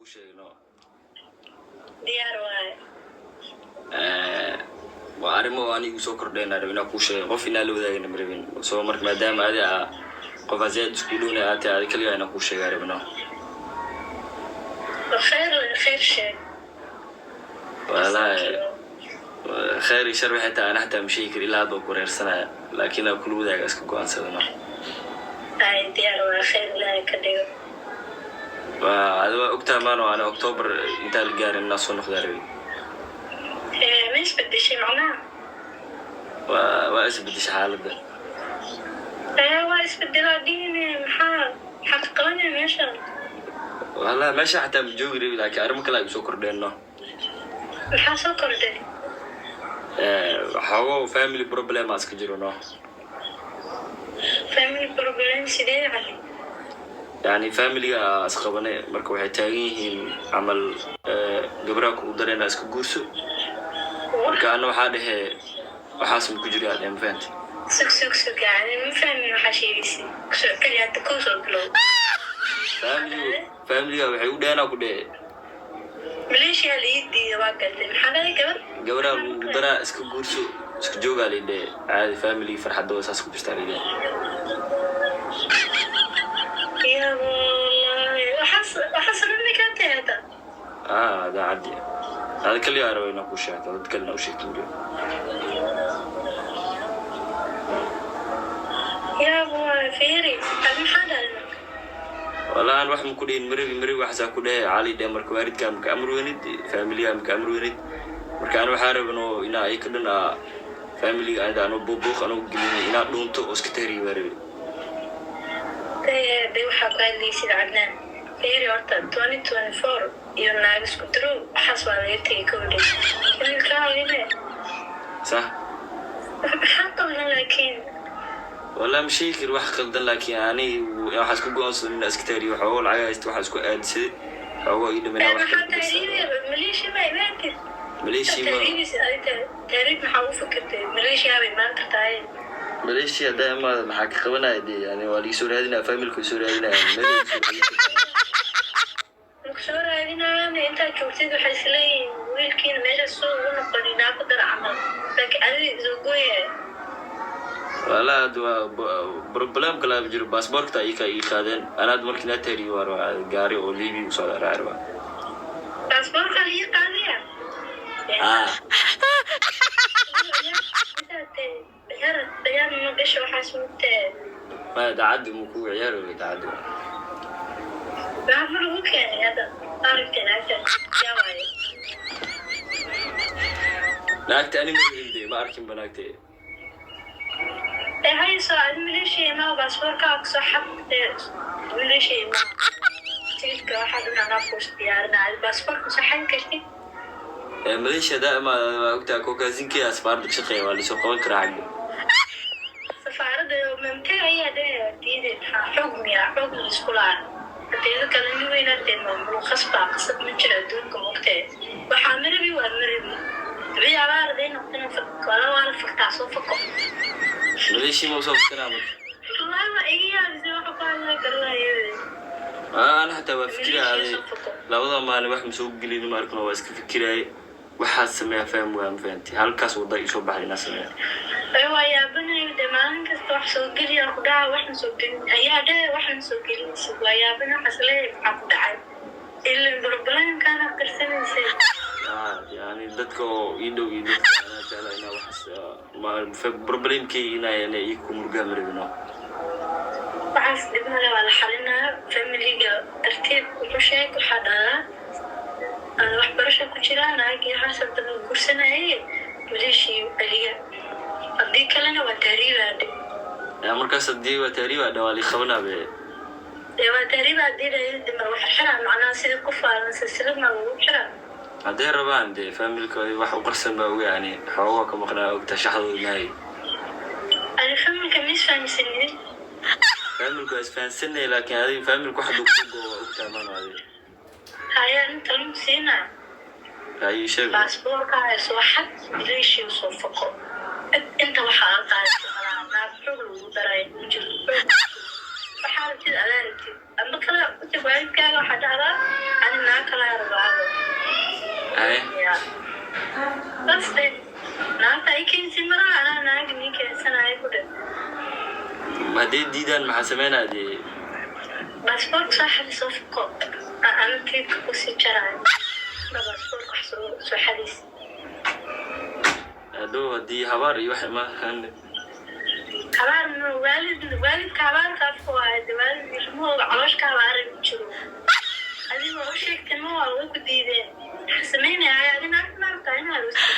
Kuu sheegno. Diyaar waaye. Waa arrimo oo anigu soo kordhayna rab inaan kuu sheego, qof inaan la wadaagana ma rabin. So marka maadaama adi aa qof aan zaaid isku dhowna aad tahay, adi kaligaa inaan kuu sheegaa rabino. Khayr, khayr sheeg. Walahi khayr iyo shar waxay tahay ana xataa ma sheegi kari, ilaa hadda waa ku reersanaya, laakiin aan kula wadaaga iska go-aansadano. Ay, diyaar waaye, khayr Ilaahay ka dhigo. Waa adi waa ogtahay maano ana October intaan la gaarin inaan soo noqdaa rabin. Ma isbedeshay macnaha? Waa isbedesha xaaladda. Waa isbedelaa dhihine, maxaa ka qabanaya meesha? Wallahi meesha xataa ma joogi rabi, laakiin arrimo kale ay soo kordheenno. Maxaa soo kordhay? Waxoogo family problem aa iska jiro, no. Family problem sidee yani? Yani familiga aa isqabane, marka waxay taagan yihiin camal gabraa kugu dareena, iska guurso. Marka ana waxaa dhehe waxaas ma ku jiro aa dhehe, ma fahanti? Sug, sug, sug, yani ma fahmin waxaa sheegaysa, kusoo celi hadda, kow soo bilow. Familiga waxay u dheheenaa ku dhehe. Maleeshiya la ii diida, waa galtay, maxaa dhahay gabar? Gabraa lagu daraa, iska guurso, iska joogaa lay dhehe, caadi family farxadooda saas ku jirtaa lay dhehe. Ya wallahi, waxaas rumi kaa tahay hadda? Ah, daacaddi ada kaliyaa raba inaan kuu sheegto, dad kalena u sheegto weliba. Ya waay, fiiri ad, maxaa dhahay marka? Wallahi aan wax ma ku dhihin, marabi marabi waxaasaa ku dhehe cali dhe. Marka waalidkaa maka amar weynid, familigaa maka amar weynid. Marka ana waxaa rabano inaa ayka dhan aa familiga anida ano buubuuq anoo gelin inaa dhuunto oo iska tahriiba baa rabi. De waxaa ku hadlaysid Cadnaan, fiiri horta, 2024 iyo naag isku dirow waxaas waa laga tegay kowdhe wiilkaagine. Sax. Maxaa qaldan laakiin? Wallahi ma sheegi kari wax qaldan, laakiin ani waxaa isku go-aansaday inaa iska tahriibo. Xoogo lacag haysta, waxaa isku aadsaday xoogo ii dhamanaa wax maxaa kala ku darsaday. Tahriibi Maleeshiya ma imaantid? Maleeshiya ma Tahriibis adi, tahriib maxaa u fikirtay? Maleeshiya bay imaan kartaaye. Maleeshiya haddaa imaada maxaa ka qabanaya de? Yani waa liisoo raadinaya, familka way soo raadinaya, meel way soo raadinaya. Maku soo raadinayaan, intaad joogtid waxay isleeyihiin wiilkiina meesha soo ugu noqon inaa ku dara camal, laakiin adi soo gooyaya. Wallahi hadda waa problem kale aba jiro, baasaboorkta ii ii qaadeen. Anaad markii naa tahriibo waa rabaa gaari oo Libiya usoo raaci rabaa. Baasaboorka lii qaadaya? Ah. Ciyaar ciyaar ma gasho waxaas mugtee. Maya, daacaddi muu kugu ciyaari wey, daacaddi. Maxaa ma lagu keenay hadda? Aragtay naagta yaa waaye? Naagta ani ma de ma arkin ba naagta. Ee hayso adi Maleeshiya imaa, baasaboorkaa kusoo xad, ee Maleeshiya imaa, tigidhka waxaa dhan anaa kuus diyaarinaa, adi baasaboorka soo xadi kartid. Maleeshiya haddaa imaada waa ogtahay kokaasinkeeda safaaradda ka shaqeeya, waa lisoo qaban karaa xagga. Safaaradda mamtag ayaa dhe diiday, maxaa xoog miyaa? Xoog ma isku laha hadeeda kale nin weynaatee, maamul khasbaa qasab ma jiro adduunka mogtee. Waxaa marabi waa marabi duciya abaar haday noqdana wala waa la faktaa, soo fako. Maleeshiya ma usoo fakanaa marka? Wallahi waa iga yaabisay, waxa ku hadlaa garanayo. Ana xataa waa fikiraya. Maleeshiya adi soo fako. Labada maalin wax ma soo gelin, ma arkno, waa iska fikiraaye, waxaad sameeyaa faham waa, ma fahanti? Halkaas wadda isoo baxday inaa sameeya. Ee waa yaabanayo de, maalin kasta wax soo geliya ku dhaca, waxna soo gelin ayaa dhe, waxna soo gelinaysa, waa yaabana, waxaas leeyahay maxaa ku dhacay ilan problemkaana qarsanaysay. Ah, yani dadka oo ii dhow iyo dadka anaa jecla inaa waxaas problemkeyga inaa ii ku murgaa marabino. Waxaas dhib male, waa la xalinaa. Familiga tartiib wuxuu sheeg, waxaa dhahaa aan waxbarasho ku jiraa, naag iyo xaas hadda la gursanaye, Maleeshiya celiya, haddii kalena waa tahriibaa dhe. Ya markaas haddii waa tahriiba dha, waa lii qabanaa be. Dee waa tahriiba haddii dhahid ma lagu xirxiraa macnaha? Sidii qof aadan silsilad ma lagu xiraa? Hadday rabaan dee familka wax u qarsan baa oga, yani xoogaa ka maqnaa ogta shaxdooda maahay. Ani familka ma isfahamsanidin? Familku waa isfahansanay, laakiin adiga familku wax hadduu ku goo waa ogtaa maano adiga. Haya, inta lagu siinaa. Ay, sheeg. Baasboorka soo xad, Maleeshiya soo faqo. Inta waxaa la qaadato malaha, naag xoog lagu daray ma jirto, xoog waxaa rabtid adaa rabtid ama kale utag waalidkaaga, waxaa dhahdaa ani naag. Kalaa rabaado. Haye. Ya bas de, naagta ay keensin maraa, anaa naag nii keensanaya ku dhe. Hadday diidaan, maxaa sameynaa dee? Baasaboorka soo xadis oo fuko, ana tiibka kusii jaraayo. Baasaboorka wax soo xadis. Hadhow haddii habaar iyo wax imaan? Habaar ma waalid, waalidka habaarka afka waayo de. Waalid ilmahooga calooshka habaaray ku jiro. Adiga waa u sheegtay, ma waa way ku diideen. Maxaa samaynaya adi? Naagta ma rabtaa inaad aroostid?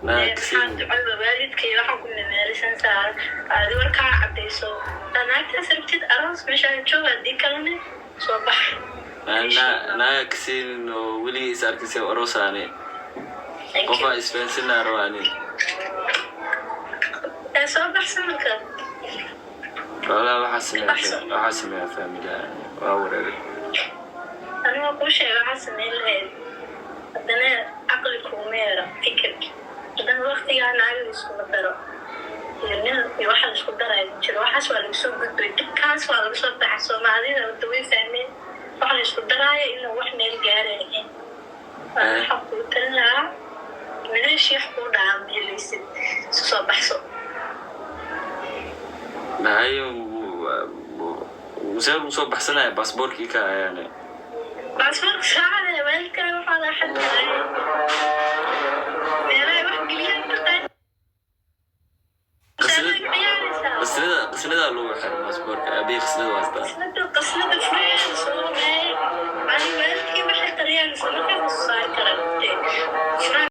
Maxaa ducada waalidka iyo waxaa ku memeerisan saa adi warkaa cadayso. Hadaa naagtaas rabtid, aroos meeshaan jooga, haddii kalena soo bax. Naaga kasin oo weligii is arkisay aroosaane. Thank you. Qofaa isfahansanaa rabaani. Ee soo baxsan marka. Walaa waxaa sameeya, waxaa sameeya faamilya waa wareeray. Anigoo kuu sheega waxaa samayn lahayd, haddana caqli kuuma yeero fikir. Haddana waktigaa naaga iskuma daro iyo nin iyo waxa la isku daraya jiro. Waxaas waa laga soo gudbay, dhibkaas waa laga soo baxay. Soomaalida wada way fahmeen waxa la isku daraayo inuu wax meel gaarayn. Waxaa kuu talin lahaa, maleeshii wax kuu dhahaa ma helaysid, isu soo baxso. Maxay see ugu soo baxsanaya baasboorkii ka ayaane? Baasboorka saacada waalidkaa waxaa la xadilay meelaha wax geliyaan taqaan. Ciyaaraysaa. Qasnada, qasnadaa lagu xiray baasboorka abiy, qasnada waastaa. Qasnada, qasnada fureeda soo wareey. Ani waalidkii waxay qariyaan isla markaa.